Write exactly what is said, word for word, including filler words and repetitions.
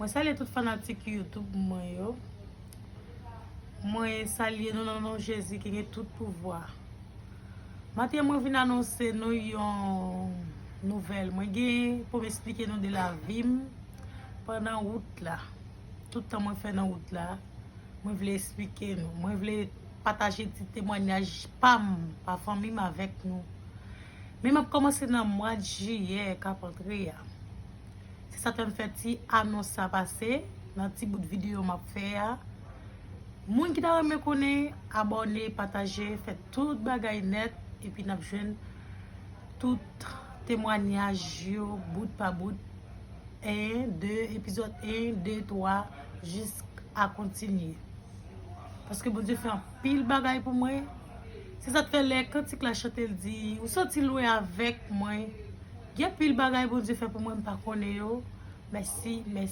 Mwen salye tout fanatik YouTube mwen yo. Mwen salye nou nan non Jezi ki gen tout pouvwa. Maten mwen vin anonse nou yon nouvèl. Mwen gen pou m esplike nou de lavi m pandan wout la. Tout tan mwen fè nan wout la, mwen vle esplike nou. Mwen vle pataje ti temwanyaj pa m, pa fanmi m avèk nou. Men m ap kòmanse nan mwa jiyè k ap antre a. Se sa k fè m fè ti anons sa pase nan ti bout videyo m ap fè a. Moun ki ta renmen konnen, abòne, pataje, fè tout bagay nèt, epi n ap jwenn tout temwanyaj yo bout pa bout. En, de, epizòd en, de, twa, jiska kontinye. Paske Bondye fè anpil bagay pou mwen. Se sa k fè lè kantik la chante, l di, ou santi lwen avèk mwen. Gen anpil bagay Bondye fè pou mwen, m pa konnen yo. Mèsi, mèsi.